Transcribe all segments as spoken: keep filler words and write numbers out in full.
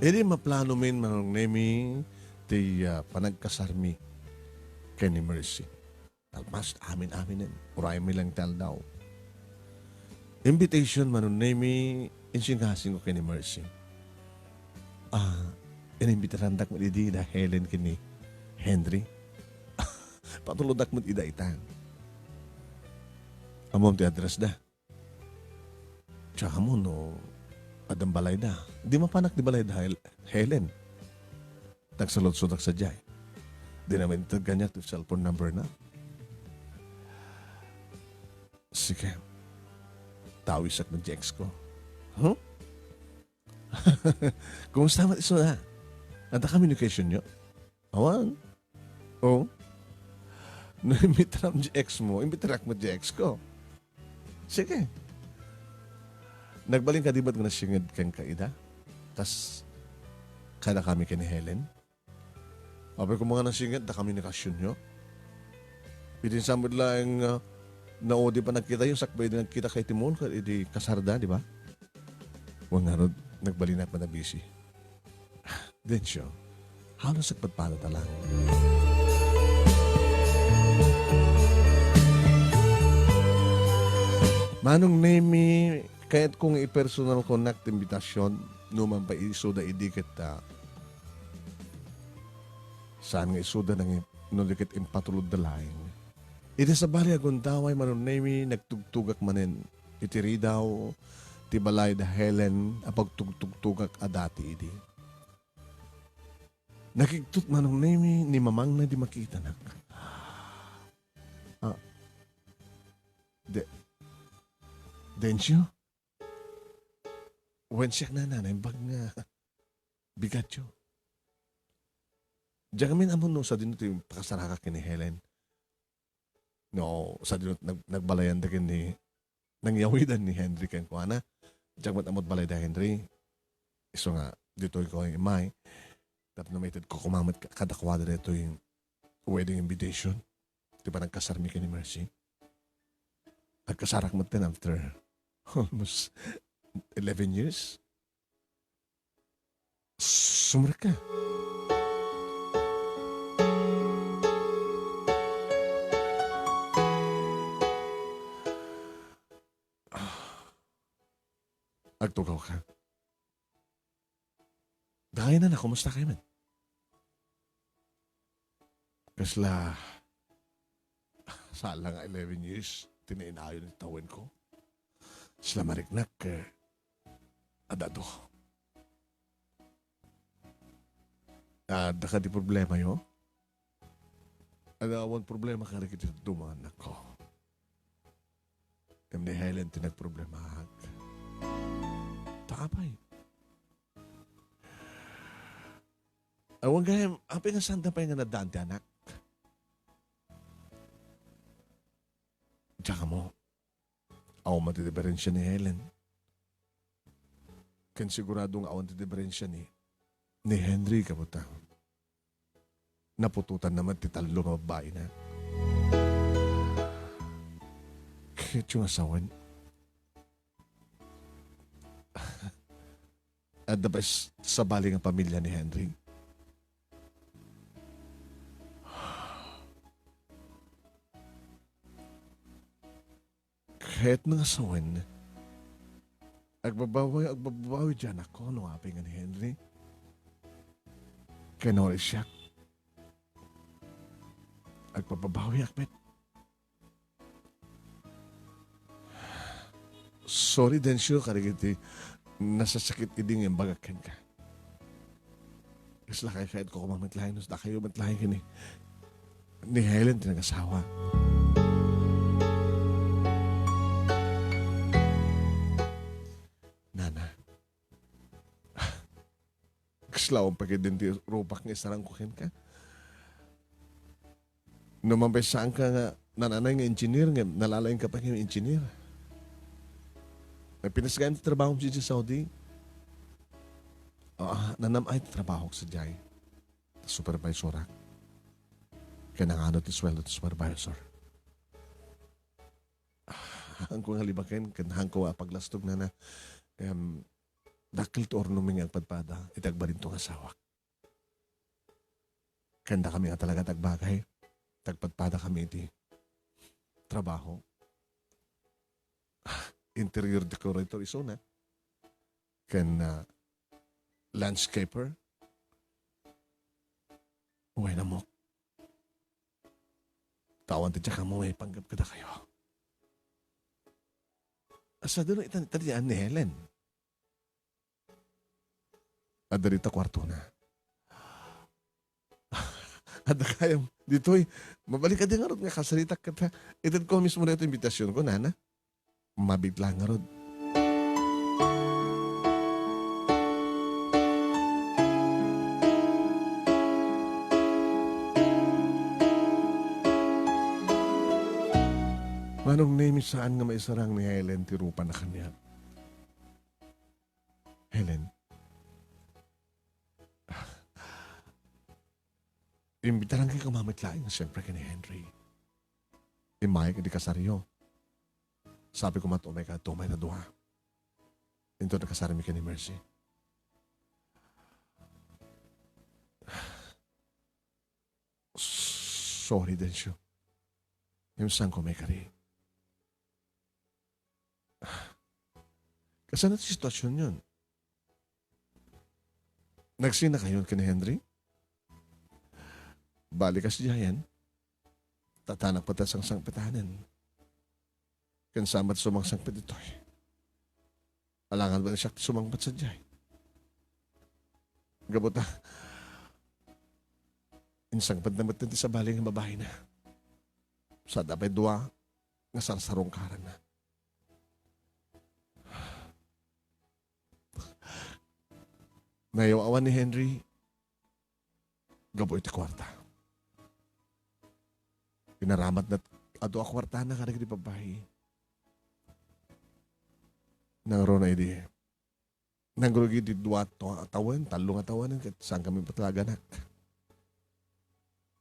Idi maplanomin, Manong Nemi, ti, ah, panagkasarmi ken ni Mercy. Almost amin-aminen, uraymi lang ti aldaw. Invitation, Manong Nemi, insingasingko ken ni Mercy. Ah, inimbitarandak met idi da Helen ken ni Henry. Patuloddak met ida ita. Ammom ti address da? Tsaka mo no, addan balayda. Di mapanak di balayda, Hel-, Helen. Nagsaludsodak sadiay. Di naman ited kaniak ti cellphone number na. Sige. Tawisak met ti ex ko. Huh? Kumusta met isu na? Adda communication yo? Awan. Oh. No, imbitaram di ex mo, imbitarak met di ex ko. Sige. Nagbalin ka di met nga nasinged kenka ida? Kas kadakami ken ni Helen? Apay ko nga nasinged da komunikasionyo. Idi sa met laeng, ah, naudi panagkitayo, sakbay idi nagkita kay Timon, ket idi kasarda, di ba? Wen ngarud, nagbalinak met a busy. Dencio, halos agpadpadata lang. Manong Nemi, kayatko nga i-personal ko nak ti invitation, no man pay isuda idi ket, ah, saan nga isuda nang-, no di ket impatulodda laeng. Iti sabali a gundaway, Manong Nemi, nagtugtugak manen iti ridaw ti balay da Helen a pagtugtugtugak a dati idi. Nakigtot, Manong Nemi, ni mamangna di makitanak. Ah, de-, Dencio? Wen siak nana, naimbag nga bigatyo. Diak ngamin ammon no sadino ti pakasarakak ken ni Helen. No, sadino nag-, nagbalayanda ken ni, nangyawidan ni Henry kenkuana. Diak met ammot balay da Henry. Isu nga, ditoy ko immay. Tapno maited ko koma met ka-, kadakuada ditoy wedding invitation. Ti panagkasarmi ken ni Mercy. Nagkasarak met ten after almost eleven years. Sumrek ka. Agtugaw ka. Dakayo nana, kumusta kayo met? Kasla, saan la nga eleven years, ti nainayon iti tawenko. Kasla mariknak, eh, adda adu. Adda kadi problema yo? Adda awan problema kadagiti dadduma nga annakko. Ngem ni Helen ti nagproblemaak. Ta apay? Awan gayam, apay nga sanda pay nga naddaan ti anak? Diak ammo. Awan man ti diferensia ni Helen. Ken sigurado nga awan ti diferensia ni, ni Henry, kabutang. Naputotanna met ti tallo nga babbaina. Kayatyo nga sawen. Adda pay s-, sabali nga pamilia ni Henry. Ket nga sawen, agbabawi, agbabawi diay anakko no apay nga ni Henry. Ken no siak, agbabawiak met. Sorry, Dencio, kadagiti nasasakit idi nga imbagak kenka. Kasla kaykayatko koma met laeng, no dakayo met laeng ken ni, ni Helen ti nagasawa. Nana, kasla awan pay ketdin ti rupak nga isarangko kenka. No man pay saanka nga nananay nga engineer, nga nalalaingka pay nga engineer. Ay, pinasgayam ti trabahom sadiay Saudi. Ah, nanam-ay ti trabahok sadiay. Supervisorak. Ken nangano ti sueldo ti supervisor? Haanko nga libaken, ken haanko a paglastog, nana. Em, Dakkel ti urnongmi nga agpadpada iti agbalinto nga asawak. Ken dakami nga talaga ti agbagay, ti agpadpada kami iti trabaho. Interior decorator isuna. Ken, ah, landscaper. Uy, namok. Tawan ti diak ammo maipanggep kadakayo. Asa dino itan, itan ni Helen? Adda dita kuartona. Adda kayam ditoy. Mabalik kadi ngarud nga kasaritak ket itedko mismo daytoy inbitasionko, nana. Mabigla ngarud. Manong Nemi, saan nga maisarang ni Helen ti rupana kaniak. Helen, imbitaranka koma met laeng, siyempre, ken ni Henry. Immayek iti kasaryo. Sabi koma, umayka, umayta dua. Inton kasarmi ken ni Mercy. Sorry, Dencio. Ngem saanko maikari. Kasano ti situasionyon? Nagsinakayon ken ni Henry? Bali, kasdiayen, tatanak pay ta sangsangpetanen. Ken saan met sumangsangpet ditoy? Alangan met siak ti sumangpet sadiay. Gapu ta, insangpetna met ti sabali nga babaina. Sada pay dua nga sarsarungkaranna. Nayaw-awan ni Henry gapu iti kuarta. Pinaramatna adu a kuartana kadagiti babbai. Nangruna idi, nangrugi ti dua a tawen, tallo nga tawen, ket saan kami pataganak.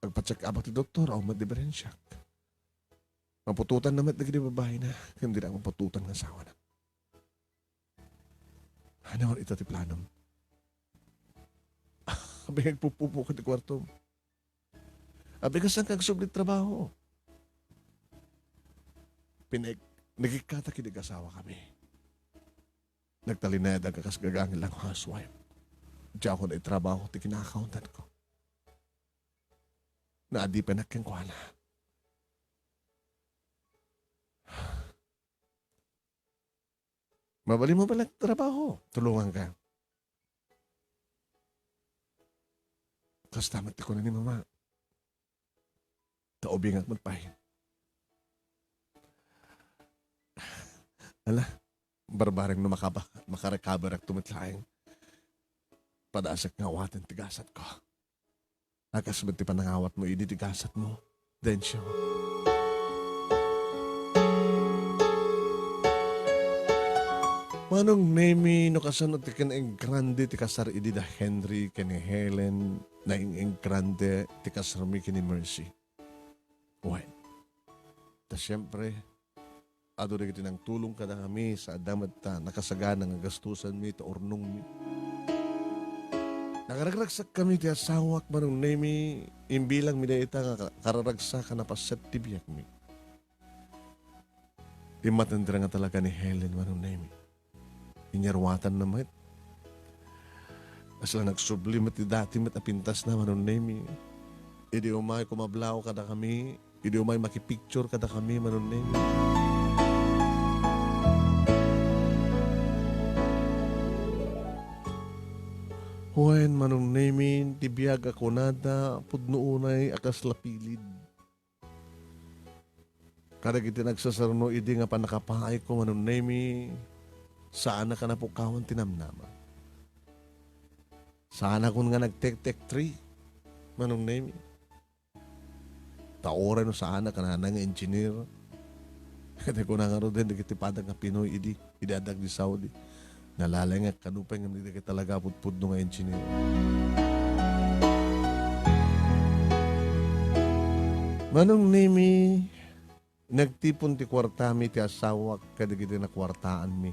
Agpa-check up ti doktor, awan met diferensiak. Maputotanna met dagiti babbaina, ken dida maputotan nga asawana. Ania ita ti planom? Abi, agpupupo ka ti kuartom. Abi, kasano ka agsubli ti trabaho? Pinek-, nagikkatak idi asawa kami. Nagtalinaed a kas gagangel lang housewife. Diak itrabaho ti kinakauntanko. Naadipenak kenkuana. Mabalinmo pay la ti trabaho. Tulonganka. Kasta met ti kuna ni Mama. Ta ubingak met pay. Ala, barbareng no makaba-, makarecoverakto met laeng. Padasek nga awaten ti gasatko. A kas met ti panangawatmo idi ti gasatmo, Dencio. Manong Nemi, no kasano ti kin-, engrande ti kasar idi da Henry ken ni Helen, naeng-engrande ti kasarmi ken ni Mercy. Wen, ta siempre, adu dagiti nangtulong kadakami, sa adda met ta nakasagana nga gastusanmi ta urnongmi. Nakaragsakkami ti asawak, Manong Nemi, imbilangmi dayta nga ka-, kararagsak a napaset ti biagmi. Immatendra nga talaga ni Helen, Manong Nemi. Inyarwatanna met. Kasla nagsubli met ti dati met a pintasna, Manong Nemi. Idi umay kumablaaw kadakami, idi umay makipicture kadakami, Manong Nemi. Wen, Manong Nemi, ti biag a kunada, pudno unay a kasla pilid. Kadagiti nagsasaruno idi nga pannakapaayko, Manong Nemi, saanak a napukawan ti namnama. Saanakon nga nagtektek three, Manong Nemi. Ta uray no saanak a nanang nga engineer, ket kuna ngaruden dagiti padang nga Pinoy idi, idi adda di Saudi. Nalalengak kano pay ngem dagiti talaga pudpudno nga engineer. Manong Nemi, nagtipon ti kuartami ti asawak kadagiti nakuartaanmi.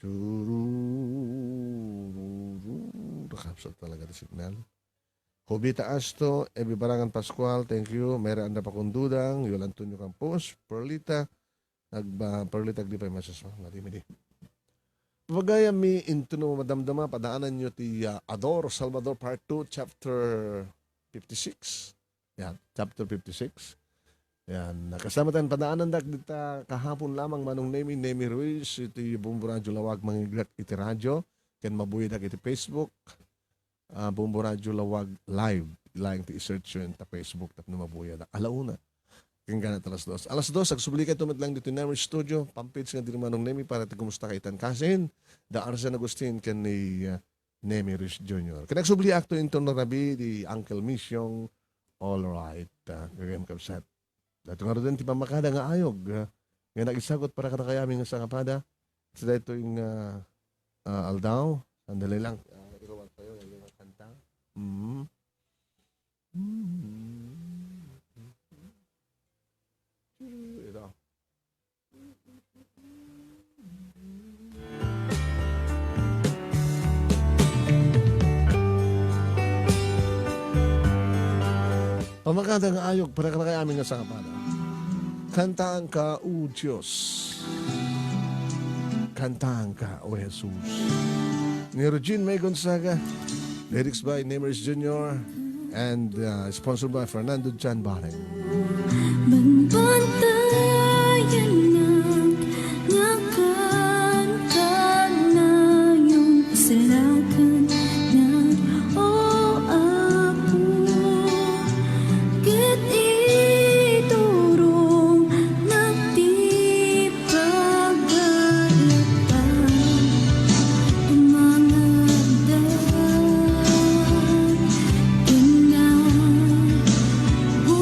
Turururu. Nakapsat talaga ti signal. Jovita Asto, Ebi Barangan Pascual, thank you. Mary Ann Dapacon Dudang, Yul Antonio Campos, Perlita, Agba-, Perlita, agdi pay masasma, nadimidi. Pagayam mi intono madamdama, padaananyo ti, ah, Ador Salvador Part two, Chapter fifty-six. Yan, Chapter fifty-six. Yan, nakasama tayo, padaanandak dita kahapon lamang, Manong Nemi, Nemi Ruiz, iti Bombo Radyo Lawag, mangiglat iti radyo, ken mabuyadak iti Facebook, ah, Bombo Radyo Lawag Live, laeng ti i-search yun ta Facebook tapno mabuyadak. Ala una. Ken gana alas dos. Alas dos, agsubli kayo met lang dito Nemi Studio, pampits nga diri Manong Nemi, para ti kumusta kay Tan Kasin, da Arsen Agustin, ken ni, ah, Nemi Ruiz Junior. Ken agsubliak to inton rabii di Uncle Misyong. All right, ah, gagayam kabsat. Daytoy ngaruden ti pammakada nga ayog, ah, nga nagisagut para kadakayo amin nga sangapada. Sa daytoy nga, ah, aldaw, sandali lang. Ah, iruwan tayo, yung kanta. Mm. Mm. Ito. Pammakada nga ayog para kadakayo amin nga sangapada. Kantaanka, O Dios. Kantaanka, O Jesus. Ni Regine May Gonzaga. Lyrics by Nemers Junior and, uh, sponsored by Fernando Jan Bareng. Banbantayan nga kanta na yung kasalanan na, O Apo, ket iturong na ti pagayatan. Mangagda ken nagurayag,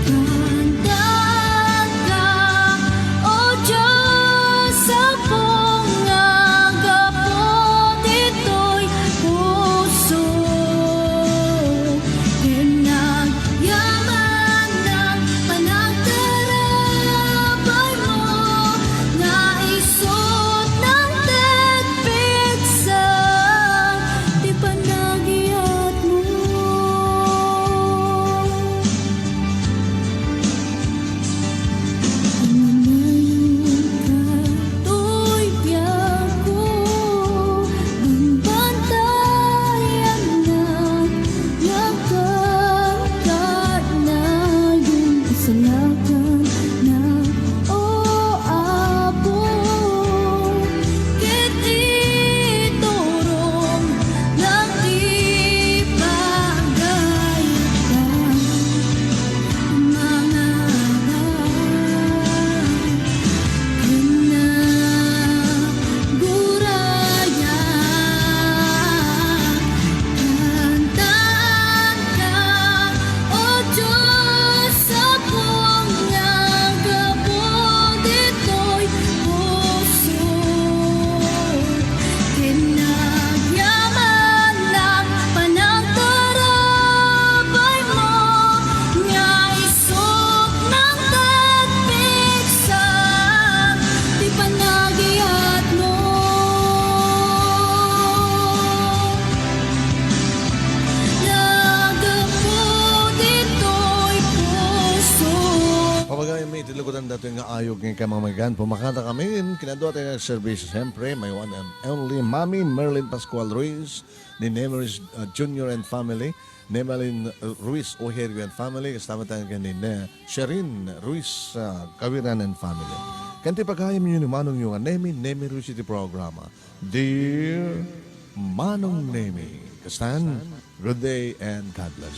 kantaanka, O Dios, Apo, nga gapu ditoy puso. Ken nagyaman a panagtarabay mo, nga isut' nang tagpigsa ti panagayat mo. Umanayon ka toy biag ko, banbantayan na, nga kanta na yung kasalanan na, O Apo, ket iturong na ti pagayatan. Mangagda ken nagurayag, kantaanka, O Dios, Apo, nga gapu ditoy puso. Ken nagyaman a panagtarabay mo, nga isut' nang tagpigsa ti panagayat mo. Nagapu ditoy puso. Pamagayam mi iti lugutan datoy nga ayog nga kamamagan. Pumakata kami, kinadua tayo ng serbisyo. Siyempre, my one and only Mami Merlin Pascual Ruiz, ni Nemeris, uh, Junior and family, Nemalin, uh, Ruiz Ojerio and family, kasama tayo ni Ne-, Sherin Ruiz, uh, Kawiran and family. Kanti pagayam yun ni Manong yung Nemi, Nemi Ruiz iti programa. Dear Manong Nemi, kastan, good day and God bless.